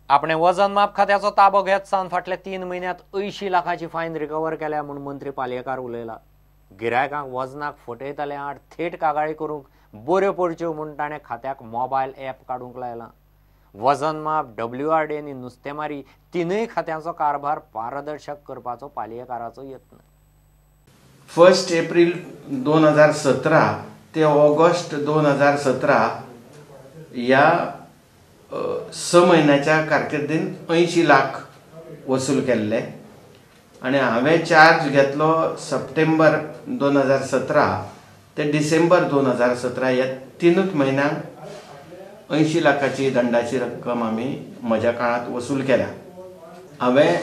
आपणे वजन माप खात्याचो ताबो घेत सावन फाटल्या 3 म्हयन्यांत 80 लाखाची फायन रिकवर केल्या म्हूण मंत्री पालयेकार उलयला. गिरायकांक वजनाक फटयतले आड थेट कागाळी करूंक बऱ्यो पडच्यो म्हूण ताणें खात्याक मोबायल ॲप काडूंक लायलां. वजन माप, WRD आनी नुस्तेमारी तिनूय खात्यांचो कारभार पारदर्शक करपाचो पालयेकाराचो यत्न. 1 एप्रिल 2017 ते ऑगस्ट 2017 ह्या 6 म्हयन्याच्या कारकिर्दीन 80 लाख वसूल केल्ले आनी हांवें चार्ज घेतलो सप्टेंबर 2017 ते डिसेंबर 2017 ह्या 3 म्हयन्यांक 80 लाखाची दंडाची रक्कम आमी म्हज्या काळांत वसूल केल्या. हांवें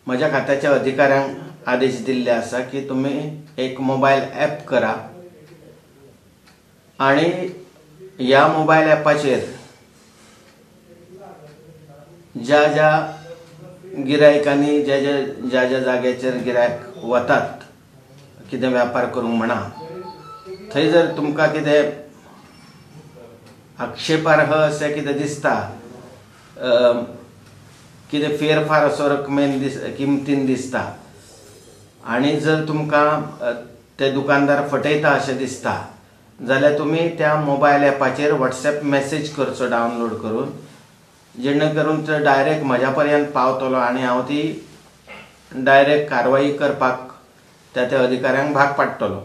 म्हज्या खात्याच्या अधिकाऱ्यांक आदेश दिल्ले आसा की तुमी एक मोबायल ॲप करा आनी ह्या मोबायल ॲपाचेर ज्या ज्या गिरायकांनी ज्या ज्या ज्या ज्या जाग्याचेर गिरायक वतात कितें व्यापार करूंक म्हणा, थंय जर तुमकां कितें आक्षेपार्ह अशें कितें दिसता, कितें फेरफार असो रकमेन किमतीन दिसता आनी जर तुमकां ते दुकानदार फटयता अशें दिसता जाल्यार तुमी त्या मोबायल ॲपाचेर वॉट्सएप मॅसेज करचो डावनलोड करून, जेणे करून तो डायरेक्ट म्हज्या पर्यंत पावतलो आनी हांव ती डायरेक्ट कारवाई करपाक त्या त्या अधिकाऱ्यांक भाग पाडटलो.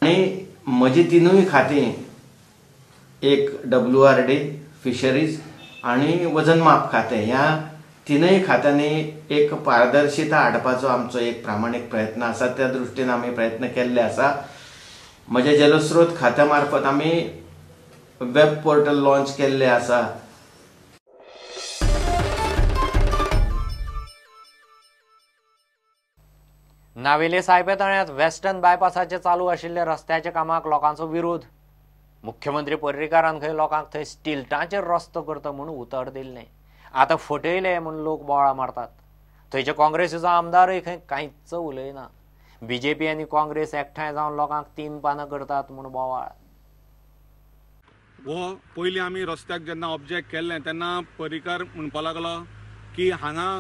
आनी म्हजी 3 खातीं, एक WRD, fisheries आनी वजन माप खातें, ह्या 3 खात्यांनी एक पारदर्शिता हाडपाचो आमचो एक प्रामाणीक प्रयत्न आसा. त्या दृश्टीन आमी प्रयत्न केल्ले आसा. म्हज्या जलस्रोत खात्या मार्फत आमी वेब पोर्टल लॉन्च केल्ले आसा. नावेले सायबे तळ्यांत वेस्टर्न बायपासाचे चालू आशिल्ल्या रस्त्याच्या कामाक लोकांचो विरोध. मुख्यमंत्री पर्रीकारान खंय लोकांक थंय स्टिल्टांचेर रस्तो करता म्हूण उतर दिल्लें, आतां फटयले म्हूण लोक बोवाळ मारतात. थंयचे काँग्रेसीचो आमदारूय खंय कांयच उलयना. बीजेपी आनी काँग्रेस एकठांय जावन लोकांक 3 पानां करतात म्हूण बोवाळ. हो पयलीं आमी रस्त्याक जेन्ना ऑब्जेक्ट केल्लें तेन्ना पर्रीकार म्हणपाक लागलो की हांगा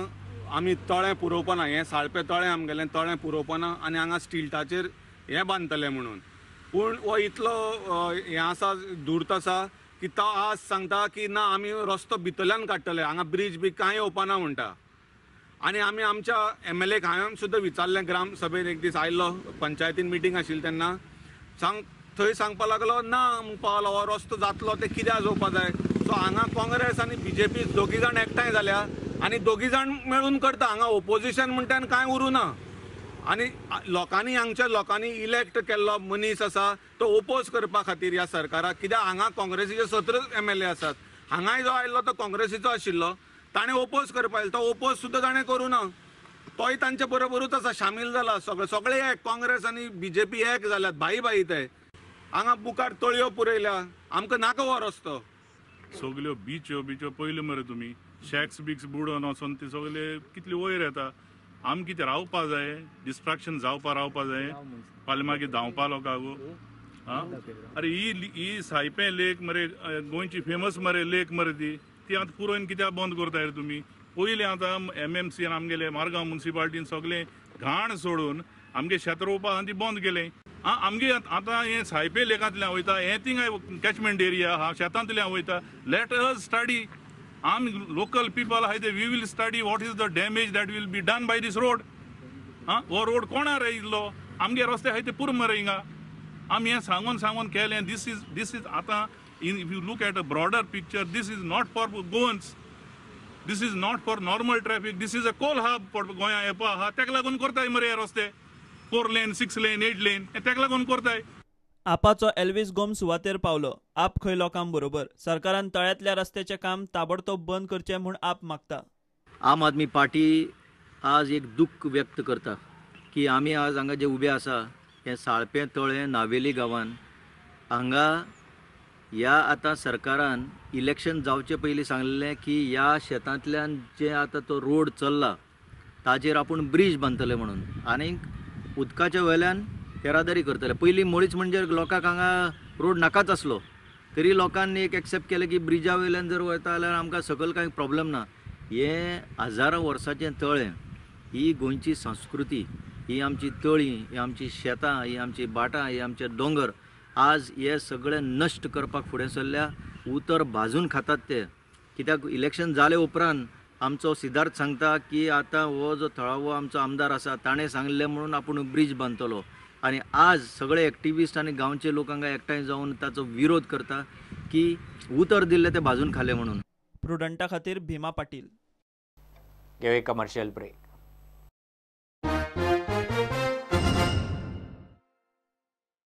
आमी तळें पुरोवपाना, हें साळपें तळें आमगेलें तळें पुरोवपाना आनी हांगा स्टिल्टाचेर हें बांदतलें म्हणून. पूण हो इतलो हें आसा, धूर्त आसा की तो आज सांगता की ना आमी रस्तो भितरल्यान काडटले, हांगा ब्रीज बी कांय येवपाना म्हणटा. आनी आमी आमच्या MLA हांवें सुद्दां विचारलें, ग्राम सभेन एक दीस आयिल्लो, पंचायतीन मिटींग आशिल्ली तेन्ना थंय सांगपाक लागलो ना म्हणपाक लागलो हो रस्तो जातलो ते कित्याक जावपा जाय. सो हांगा काँग्रेस आनी BJP दोगी जाण एकठांय जाल्या आनी दोगी जाण मेळून करता. हांगा ओपोजिशन म्हणटा आनी कांय उरूं ना. आनी लोकांनी, हांगच्या लोकांनी इलेक्ट केल्लो मनीस आसा तो ओपोज करपा खातीर ह्या सरकाराक, कित्याक हांगा काँग्रेसीचे 17 MLA आसात, हांगाय जो आयिल्लो तो काँग्रेसीचो आशिल्लो, ताणें ओपोज करपा आयलो, तो ओपोज सुद्दां ताणें करूं ना, तोय तांचे बरोबरूच आसा, शामील जाला. सगळे सगळे एक, काँग्रेस आनी BJP एक जाल्यात, भाई भाई ते. हांगा मुखार तळयो पुरयल्या, आमकां नाका हो रस्तो. सगल्यो बिच्यो बिच्यो पयल्यो मरे तुमी, शॅक्स बिक्स बुडोवन वचोन ते सगळे कितले वयर येता. आम कितें रावपा जाय, डिस्ट्रक्शन जावपा रावपा जाय, फाल्यां मागीर धांवपा लोकांक. आं, अरे ही सायपें लेक मरे, गोंयची फेमस मरे लेक मरे ती, ती आतां पुरोवन कित्याक बंद करता रे तुमी? पयलीं आतां MMC आमगेले मारगांव मुन्सिपाल्टीन सगळें घाण सोडून आमगे शेत रोवपा आहा ती बंद केलें. आं, आमगे आतां हें सायपें लेकांतल्यान वयता, हें थिंगाय कॅचमेंट एरिया आहा, शेतांतल्यान वयता. Let us study, आमी लोकल पीपल आहाय ते, we will study what is the damage that will be done by this road. आं, हो रोड कोणा रे इल्लो, आमगे रस्ते आहाय ते पुरो मरे हिंगा. आमी हें सांगून सांगून केलें. दीस is this is आतां if you look at a broader picture, this is not for Goans, this is not for normal traffic, this is a coal hub for गोंया येवपा आहा, तेका लागून करताय मरे हे रस्ते 4 लेन, 6 लेन, 8 लेन, तेका लागून करताय. आपाचो एल्विस गोम्स सुवातेर पावलो. आप खंय लोकां बरोबर. सरकारान तळ्यांतल्या रस्त्याचें काम ताबडतोब बंद करचें म्हूण आप मागता. आम आदमी पार्टी आज एक दुख्ख व्यक्त करता की आमी आज हांगा जे उबे आसा हें साळपें तळें नावेली गांवान, हांगा ह्या आतां सरकारान इलेक्शन जावचे पयलीं सांगलें की ह्या शेतांतल्यान जे आतां तो रोड चल्ला ताजेर आपूण ब्रीज बांदतले म्हणून आनीक उदकाच्या वेल्यान येरादारी करतले. पयलीं मुळीच म्हणजे लोकांक हांगा रोड नाकाच आसलो तरी लोकांनी एक एक्सेप्ट केलें की ब्रिजा वयल्यान जर वयता जाल्यार आमकां सकयल कांय प्रॉब्लम ना. हें हजारां वर्साचें तळें, ही गोंयची संस्कृती, ही आमची तळीं, ही आमची शेतां, ही आमची भाटां, ही आमचे दोंगर आज हे सगळे नश्ट करपाक फुडें सरल्या. उतर भाजून खातात ते. कित्याक इलेक्शन जाले उपरांत आमचो सिद्धार्थ सांगता की आतां हो जो थळावो आमचो आमदार आसा ताणें सांगलें म्हणून आपूण ब्रीज बांदतलो, आनी आज सगळे एक्टिविस्ट आनी गांवचे लोक हांगा एकठांय जावन ताचो विरोध करता की उतर दिल्लें तें भाजून खालें म्हणून. प्रुडंटा खातीर भीमा पाटील. घेवया कमर्शियल ब्रेक.